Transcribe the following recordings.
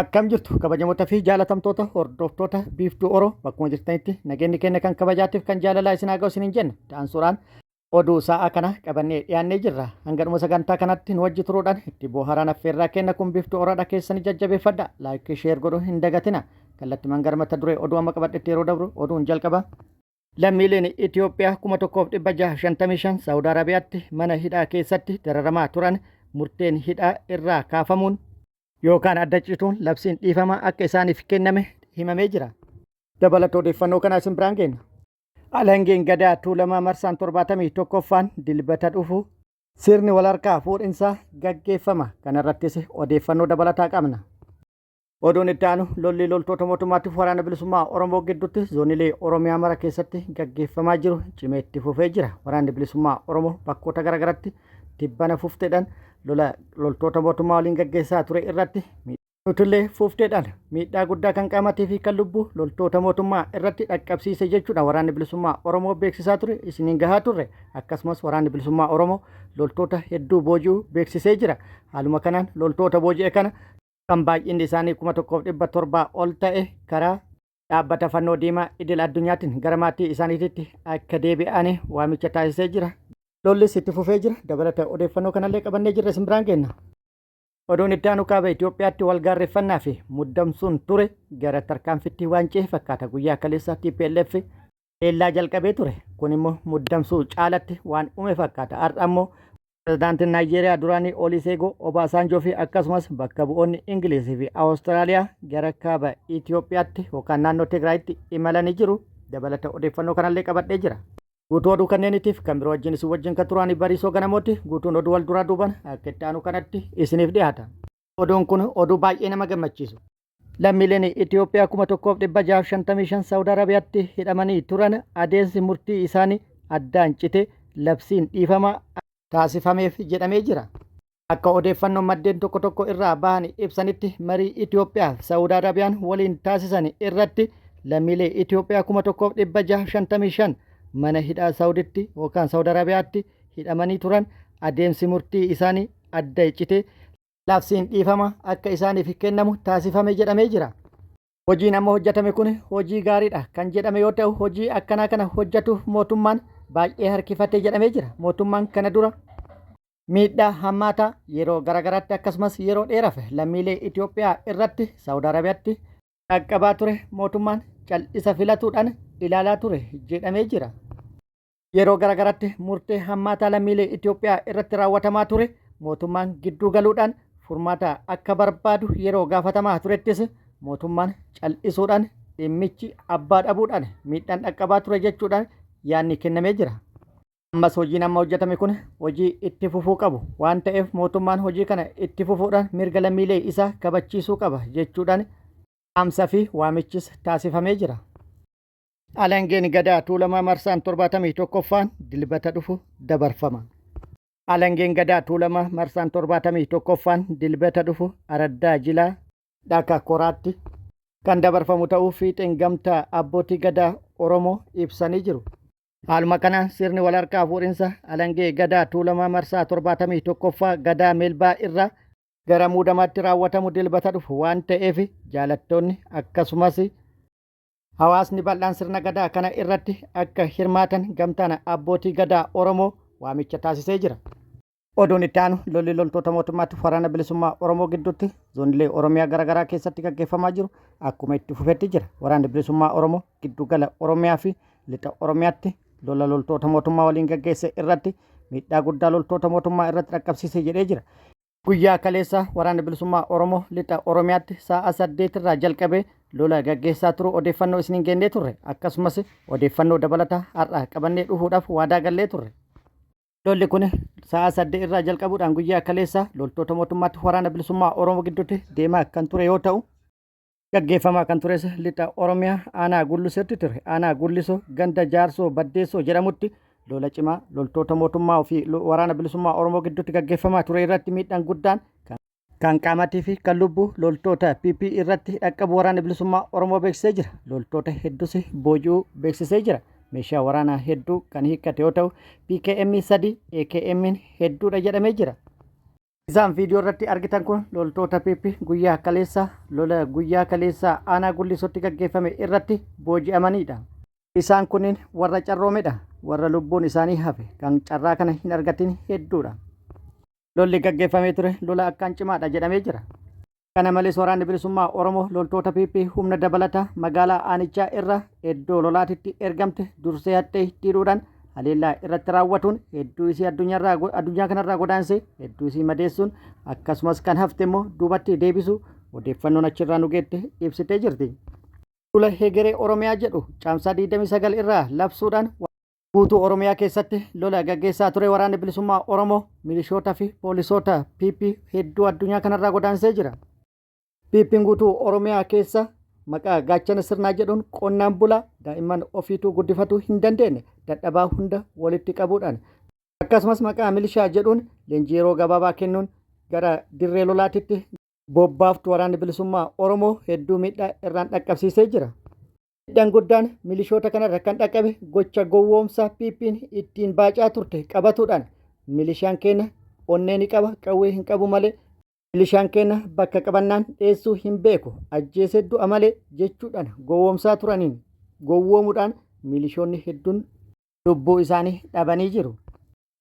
Akkam jirtu kabajamoota fi jaalatamtoota hordoftoota Biiftuu Oro, bakkuma jirtanitti nageenyi keenya kan kabajaatiif kan jaalalaa isin haa ga'u isiniin jenna. Ta'ansuudhaan oduu sa'a kana qabannee dhiyaannee jirra. Hanga dhuma sagantaa kanatti nu wajji turuudhaan itti booharaan affeerraa kenna. Kun Biiftuu Oroodha, keessanii jajjabeeffadha. Like, share godhuu hin dagatina. Kallattimaan gara mata duree oduu amma qabadhetti yeroo dabru, oduun jalqaba. Lammiileen Itoophiyaa 1655 Saawud Arabiyaatti mana hidhaa keessatti dararamaa turan murteen hidhaa irraa kaafamuun yookaan adda cituun labsiin dhiifamaa akka isaaniif kenname himamee jira. Dabalata odeeffannoo kanaa isin biraan geenna. Alangeen Gadaa Tuulamaa marsaan 71ffaan Dilbata dhufu sirni walharkaa fuudhinsaa gaggeeffama. Kanarrattis odeeffannoo dabalataa qabna. Oduun itti aanu, lolli loltoota mootummaatiif Waraana Bilisummaa Oromoo gidduutti zoonilee Oromiyaa mara keessatti gaggeeffamaa jiru cimee itti fufee jira. Waraanni Bilisummaa Oromoo bakkoota garaagaratti tibbana fufteedhaan lola loltoota mootummaa waliin gaggeessaa ture irratti nutillee fufteedhaan miidhaa guddaa kan qaamatii fi kan lubbuu loltoota mootummaa irratti dhaqqabsiise jechuudha Waraanni Bilisummaa Oromoo beeksisaa ture isiniin gahaa turre. Akkasumas Waraanni Bilisummaa Oromoo loltoota hedduu booji'uu beeksisee jira. Haaluma kanaan loltoota booji'e kana kan baay'inni isaanii 1700 ol ta'e karaa dhaabbata Fannoo Diimaa idil addunyaatiin gara maatii isaaniititti akka deebi'an waamicha taasisee jira. Lollis itti fufee jira. Dabalata odeeffannoo kanallee qabannee jirra, isin biraan geenna. Oduun itti aanu, kaaba Itoophiyaatti walgaarreffannaa fi muddamsuun ture gara tarkaanfitti waan ce'e fakkaata. Guyyaa kaleessa TPLF leellaa jalqabee ture. Kun immoo muddamsuu caalatti waan uume fakkaata. Har'a immoo Pirezidaantiin Naayijeeriyaa duraanii Oliseegoo Obaasaanjoo fi akkasumas bakka bu'oonni Ingilizii fi Awustiraaliyaa gara kaaba Itoophiyaatti yookaan naannoo Tigraayitti imalanii jiru. Dabalata odeeffannoo kanallee qabadhee jira. Guutuu oduu kanneeniitiif kan biroo wajjin isin wajjin kan turaanii Bariisoo Ganamooti. Guutuun oduu wal duraa duuban akka itti aanu kanatti isiniif dhiyaata. Oduun kun oduu baay'ee nama gammachiisu. Lammiileen Itoophiyaa 1655 Saawud Arabiyaatti hidhamanii turan adeemsi murtii isaanii addaan cite labsiin dhiifamaa taasifameef jedhamee jira. Akka odeeffannoon maddeen tokko tokko irraa bahan ibsanitti, marii Itoophiyaa fi Saawud Arabiyaan waliin taasisan irratti lammiilee Itoophiyaa 1655 mana hidhaa Saawuditti yookaan Saawud Arabiyaatti hidhamanii turan adeemsi murtii isaanii adda cite labsiin dhiifama akka isaaniif kennamu taasifame jedhamee jira. Hojiin amma hojjetame kun hojii gaariidha kan jedhame yoo ta'u, hojii akkanaa kana hojjetuuf mootummaan baay'ee harkifate jedhamee jira. Mootummaan kana dura miidhaa hammaataa yeroo garaagaraatti akkasumas yeroo dheeraaf lammiilee Itoophiyaa irratti Saawud Arabiyaatti dhaqqabaa ture mootummaan cal'isa filatuudhaan ilaalaa ture jedhamee jira. Yeroo garaagaratti murtee hammaataa lammiilee Itoophiyaa irratti raawwatamaa ture mootummaan gidduu galuudhaan furmaata akka barbaadu yeroo gaafatamaa turettis mootummaan cal'isuudhaan dhimmichi abbaa dhabuudhaan miidhaan dhaqqabaa ture jechuudhaan yaadni kennamee jira. Ammas hojiin amma hojjetame kun hojii itti fufuu qabu waan ta'eef mootummaan hojii kana itti fufuudhaan mirga lammiilee isaa kabachiisuu qaba jechuudhaan dhaamsa fi waamichis taasifamee jira. Alangeen Gadaa Tuulamaa marsaan 71ffaan Dilbata dhufu dabarfama. Alangeen Gadaa Tuulamaa marsaan 71ffaan Dilbata dhufu Araddaa Jilaa Dhaka Koraatti kan dabarfamu ta'uu fiixeen Gamtaa Abbootii Gadaa Oromoo ibsanii jiru. Haaluma kanaan sirni walharkaa fuudhinsa Alangee Gadaa Tuulamaa marsaa 71ffaa Gadaa Meelbaa irraa gara muudamaatti raawwatamu Dilbata dhufu waan ta'eef jaalattoonni akkasumas hawaasni bal'aan sirna Gadaa kana irratti akka hirmaatan Gamtaan Abbootii Gadaa Oromoo waamicha taasisee jira. Oduun itti aanu, lolli loltoota mootummaatti Waraana Bilisummaa Oromoo gidduutti zoonilee Oromiyaa garaagaraa keessatti gaggeeffamaa jiru akkuma itti fufetti jira. Waraanni Bilisummaa Oromoo giddugala Oromiyaa fi lixa Oromiyaatti lola loltoota mootummaa waliin gaggeesse irratti miidhaa guddaa loltoota mootummaa irratti dhaqqabsiise jedhee jira. Guyyaa kaleessaa Waraanni Bilisummaa Oromoo lixa Oromiyaatti sa'a 8 irraa jalqabee lola gaggeessaa turuu odeeffannoo isiniin geennee turre. Akkasumas odeeffannoo dabalataa har'a qabannee dhufuudhaaf waadaa gallee turre. Lolli kun sa'a 8 irraa jalqabuudhaan guyyaa kaleessaa loltoota mootummaatti Waraana Bilisummaa Oromoo gidduutti deemaa kan ture yoo ta'u, gaggeeffamaa kan tures lixa Oromiyaa aanaa Gullisotti ture. Aanaa Gullisoo ganda Jaarsoo Baddeessoo jedhamutti lola cimaa loltoota mootummaa fi Waraana Bilisummaa Oromoo gidduutti gaggeeffamaa ture irratti miidhaan guddaan kan qaamatii fi kan lubbuu loltoota PP irratti dhaqqabu Waraana Bilisummaa Oromoo beeksisee jira. Loltoota hedduus booji'uu beeksisee jira. Meeshaa waraanaa hedduu kan hiikkate yoo ta'u, PKM 3, AKM hedduudha jedhamee jira. Isaan viidiyoo irratti argitan kun loltoota PP guyyaa kaleessa lola guyyaa kaleessaa aanaa Gullisootti gaggeeffame irratti booji'amaniidha. Isaan kunniin warra carroomedha. Warra lubbuun isaanii hafe kan carraa kana hin argatin hedduudha. Lolli gaggeeffamee ture lola akkaan cimaadha jedhamee jira. Kana malees Waraanni Bilisummaa Oromoo loltoota PP humna dabalataa magaalaa aanichaa irraa iddoo lolaatitti ergamte dursee haxxee hidhuudhaan haleellaa irratti raawwatuun hedduu isii addunyaarraa addunyaa kanarraa godaansee hedduu isii madeessuun akkasumas kan hafte immoo duubatti deebisuu odeeffannoon achirraa nu geette ibsitee jirti. Duula Hegeree Oromiyaa jedhu Caamsaa 29 irraa labsuudhaan Guutuu Oromiyaa keessatti lola gaggeessaa ture Waraanni Bilisummaa Oromoo milishoota fi poolisoota PP hedduu addunyaa kanarraa godaansee jira. PPn guutuu Oromiyaa keessa maqaa gaachana sirnaa jedhuun qonnaan bulaa daa'imman ofiituu guddifatuu hin dandeenye dadhabaa hunda walitti qabuudhaan akkasumas maqaa milishaa jedhuun leenjii yeroo gabaabaa kennuun gara dirree lolaatitti bobbaaftu Waraanni Bilisummaa Oromoo hedduu miidhaa irraan dhaqqabsiisee jira. Miidhaan guddaan milishoota kanarra kan dhaqqabe gocha gowwoomsaa PPn ittiin baacaa turte qabatuudhaan milishaan keenya onnee ni qaba qawwee hin qabu malee milishaan keenya bakka qabannaan dheessuu hin beeku ajjeesee du'a malee jechuudhaan gowwoomsaa turaniin gowwoomuudhaan milishoonni hedduun lubbuu isaanii dhabanii jiru.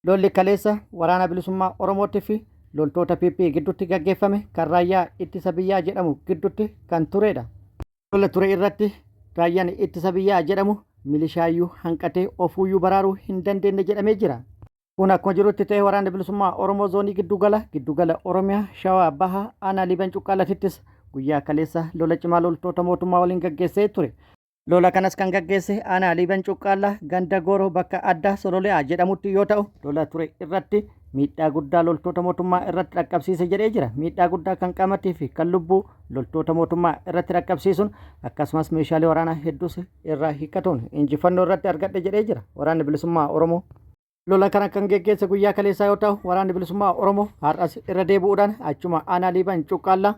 Lolli kaleessa Waraana Bilisummaa Oromootti fi loltoota PP gidduutti gaggeeffame kan raayyaa ittisa biyyaa jedhamu gidduutti kan turedha. Lola ture irratti raayyaan ittisa biyyaa jedhamu milishaayyuu hanqatee ofuuyyuu baraaruu hin dandeenye jedhamee jira. Kun akkuma jirutti ta'ee Waraanni Bilisummaa Oromoo zoonii giddugala giddugala Oromiyaa Shawaa Bahaa aanaa Liiban Cuqqaalatittis guyyaa kaleessa lola cimaa loltoota mootummaa waliin gaggeessee ture. Lola kanas kan gaggeesse aanaa Liiban Cuqqaallaa ganda Gooroo bakka addaa Sololi'aa jedhamutti yoo ta'u, lola ture irratti miidhaa guddaa loltoota mootummaa irratti dhaqqabsiise jedhee jira. Miidhaa guddaa kan qaamatii fi kan lubbuu loltoota mootummaa irratti dhaqqabsiisuun akkasumas meeshaalee waraanaa hedduus irraa hiikkatuun injifannoo irratti argadhe jedhee jira. Waraanni Bilisummaa Oromoo. Lola kana kan geggeesse guyyaa kaleessaa yoo ta'u, Waraanni Bilisummaa Oromoo har'as irra deebi'uudhaan achuma aanaa Liiban Cuqqaallaa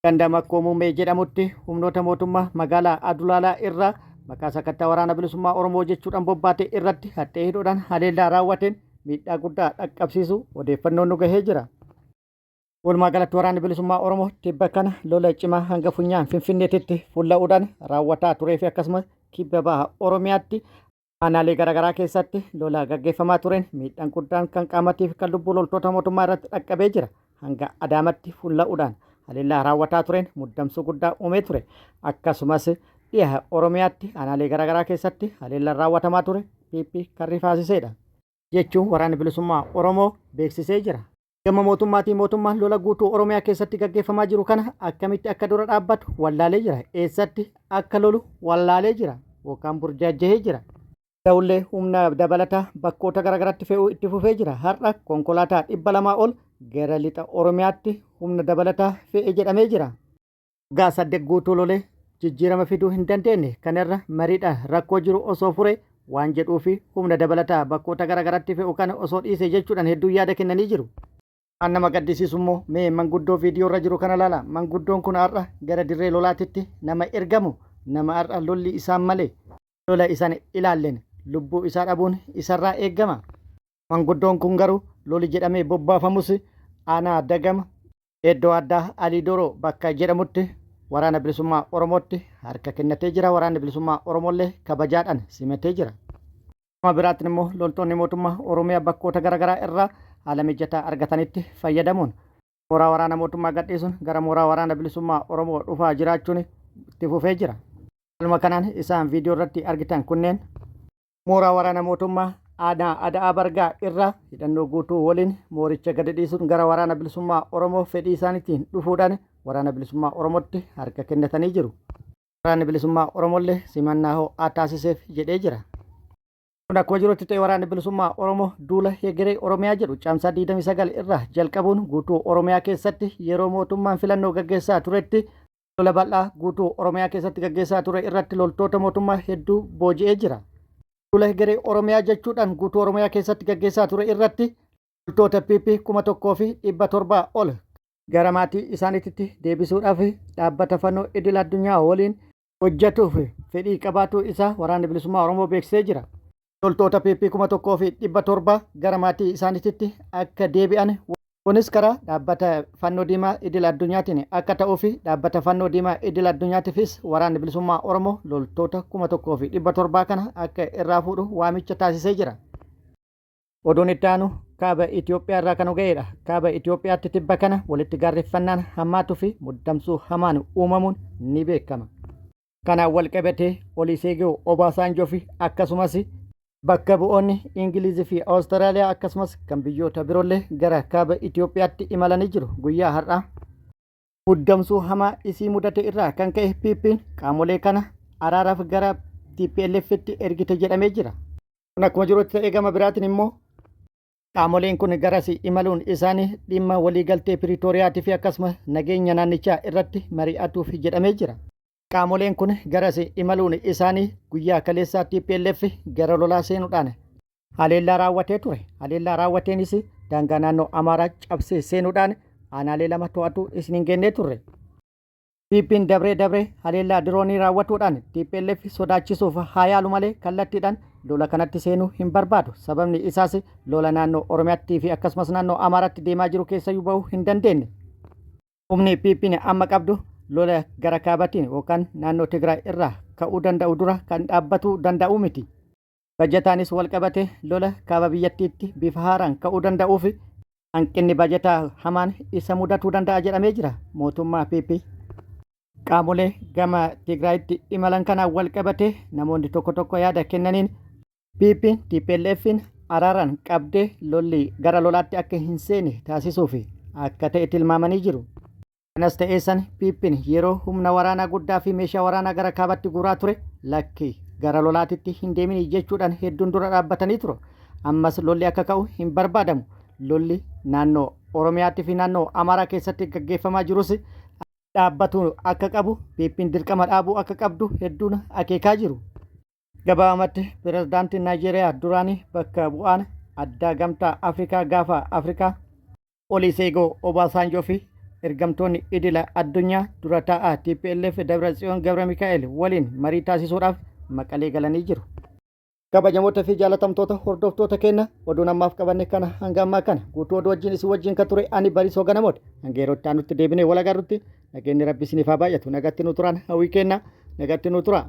Ganda Makkoo Muummee jedhamutti humnoota mootummaa magaalaa Adulaalaa irraa maqaa sakattaa Waraana Bilisummaa Oromoo jechuudhaan bobbaate irratti haxxee hidhuudhaan haleellaa raawwateen miidhaa guddaa dhaqqabsiisuu odeeffannoon nu gahee jira. Walumaa galatti Waraanni Bilisummaa Oromoo tibba kana lola cimaa hanga funyaan Finfinneetitti fulla'uudhaan raawwataa turee fi akkasumas kibba baha Oromiyaatti Aanaalee garaagaraa keessatti lola gaggeeffamaa tureen miidhaan guddaan kan qaamatii fi kan lubbuu loltoota mootummaa irratti dhaqqabee jira. Hanga Adaamatti fulla'uudhaan haleellaa raawwataa tureen muddamsuu guddaa uumee ture. Akkasumas dhiha Oromiyaatti aanaalee garaagaraa keessatti haleellaan raawwatamaa ture PP kan rifaasiseedha. Jechuun Waraanni Bilisummaa Oromoo beeksisee jira. Gama mootummaatiin mootummaan lola guutuu Oromiyaa keessatti gaggeeffamaa jiru kana akkamitti akka dura dhaabbatu wallaalee jira. Eessatti akka lolu wallaalee jira. Yookaan burjaajjahee jira. Ta'ullee humna dabalataa bakkoota garaagaraatti fe'uu itti fufee jira. Har'a konkolaataa 200 ol gara lixa Oromiyaatti humna dabalataa fe'e jedhamee jira. Waggaa saddet guutuu lolee jijjiirama fiduu hin dandeenye. Kana irra mariidhaan rakkoo jiru osoo furee waan jedhuu fi humna dabalataa bakkoota gara garatti fe'u kana osoo dhiisee jechuudhaan hedduun yaada kennanii jiru. Waan nama gaddisiisu immoo mee manguddoo viidiyoo irra jiru kana ilaalaa. Manguddoon kun har'a gara dirree lolaatitti nama ergamu nama har'a lolli isaan malee lola isan ilaalleen lubbuu isaa dhabuun isarraa eegama. Manguddoon kun garuu loli jedhamee bobbaafamus aanaa Dagam iddoo addaa Alii Dooroo bakka jedhamutti Waraana Bilisummaa Oromootti harka kennatee jira. Waraanni Bilisummaa Oromoollee kabajaadhaan simatee jira. Gama biraatiin immoo loltoonni mootummaa Oromiyaa bakkoota garaagaraa irraa haala mijataa argatanitti fayyadamuun mooraa waraana mootummaa gadhiisuun gara mooraa Waraana Bilisummaa Oromoo dhufaa jiraachuun itti fufee jira. Haaluma kanaan isaan viidiyoo irratti argitan kunneen Mooraa waraana mootummaa aanaa Ada'aa Bargaa irraa hidhannoo guutuu waliin mooricha gadi dhiisuun gara Waraana Bilisummaa Oromoo fedhii isaaniitiin dhufuudhaan Waraana Bilisummaa Oromootti harka kennatanii jiru. Waraanni Bilisummaa Oromollee simannaa ho'aa taasiseef jedhee jira. Kun akkuma jirutti ta'e Waraanni Bilisummaa Oromoo duula Hegeree Oromiyaa jedhu Caamsaa 29 irraa jalqabuun guutuu Oromiyaa keessatti yeroo mootummaan filannoo gaggeessaa turetti Lola bal'aa guutuu Oromiyaa keessatti gaggeessaa ture irratti loltoota mootummaa hedduu booji'ee jira. Duula Hegeree Oromiyaa jechuudhaan guutuu Oromiyaa keessatti gaggeessaa ture irratti loltoota PP 1700 ol gara maatii isaaniitti deebisuudhaaf dhaabbata fannoo idil addunyaa waliin hojjetuuf fedhii qabaatuu isaa Waraanni Bilisummaa Oromoo beeksisee jira. Loltoota PP 1700 gara maatii isaaniitti akka deebi'an Kunis karaa dhaabbata Fannoo Diimaa Idil Addunyaatiin akka ta'uu fi dhaabbata Fannoo Diimaa Idil Addunyaatiifis Waraanni Bilisummaa Oromoo loltoota 1700 kana akka irraa fuudhu waamicha taasisee jira. Oduun itti aanu kaaba Itoophiyaa irraa kan nu ga'eedha. Kaaba Itoophiyaatti tibba kana walitti gaarreffannaan hammaatuu fi muddamsuu hamaan uumamuun ni beekama. Kanaan walqabatee Oliiseegoo Obaasaanjoo fi akkasumas Bakka bu'oonni Ingiliiz fi Awustiraaliyaa akkasumas kan biyyoota biroollee gara kaaba Itoophiyaatti imalanii jiru guyyaa har'aa. Muddamsuu hamaa isii mudate irraa kan ka'e PPn qaamolee kana araaraaf gara TPLFtti ergite jedhamee jira. Kun akkuma jirutti ta'ee gama biraatiin immoo Qaamoleen kun garasi imaluun isaanii dhimma waliigaltee Piriitooriyaatii fi akkasuma nageenya naannichaa irratti mari'atuuf jedhamee jira. Qaamoleen kun garasi imaluun isaanii guyyaa kaleessaa tplf gara lolaa seenuudhaan haleellaa raawwatee ture. Haleellaa raawwateenis daangaa naannoo Amaaraa cabsee seenuudhaan aanaalee lama to'atuu isin hin geennee turre. PPn dabree dabree haleellaa diroonii raawwatuudhaan tplf sodaachisuuf haa yaalu malee kallattiidhaan lola kanatti seenuu hin barbaadu. Sababni isaas lola naannoo Oromiyaatti fi akkasumas naannoo Amaaraatti deemaa jiru keessayyuu bahuu hin dandeenye. Humni PPn amma qabdu lola gara kaabatiin yookaan naannoo Tigraay irraa ka'uu danda'u dura kan dhaabbatuu danda'u miti. Bajataanis walqabatee lola kaaba biyyattiitti bifa haaraan ka'uu danda'uuf Hanqinni bajataa hamaan isa mudatuu danda'a jedhamee jira. Mootummaa PP. Qaamolee gama Tigraayitti imalan kanaan walqabatee namoonni tokko tokko yaada kennaniin PP TPLF'n araaraan qabdee lolli gara lolaatti akka hin seene taasisuuf akka ta'e tilmaamanii jiru. Kanas ta'ee san PPn yeroo humna waraanaa guddaa fi meeshaa waraanaa gara kaabatti guuraa ture lakki gara lolaatitti hin deemini jechuudhaan hedduun dura dhaabbatanii ture. Ammas lolli akka ka'u hin barbaadamu. Lolli naannoo Oromiyaatti fi naannoo Amaaraa keessatti gaggeeffamaa jirus dhaabbatuu akka qabu PPn dirqama dhaabuu akka qabdu hedduun akeekaa jiru. Gabaabamatti Pirezidaantiin Naayijeeriyaa duraanii bakka bu'aan addaa Gamtaa Afrikaa gaafa Afrikaa Oliiseegoo Obaasaanjoo fi ergamtoonni idila addunyaa dura taa'aa tplf Dabratsiyoon Gabramikaa'el waliin marii taasisuudhaaf Maqalee galanii jiru. Kabajamoota fi jaalatamtoota hordoftoota keenya oduun ammaaf qabanne kana hanga ammaa kana guutuu oduu wajjin isin wajjin kan ture ani Bariisoo Ganamooti. Hanga yeroo itti aanutti deebinee wal agarrutti nageenyi rabbi isiniif haa baay'atu. Nagatti nu turaan hawwii keenya nagatti nu turaa.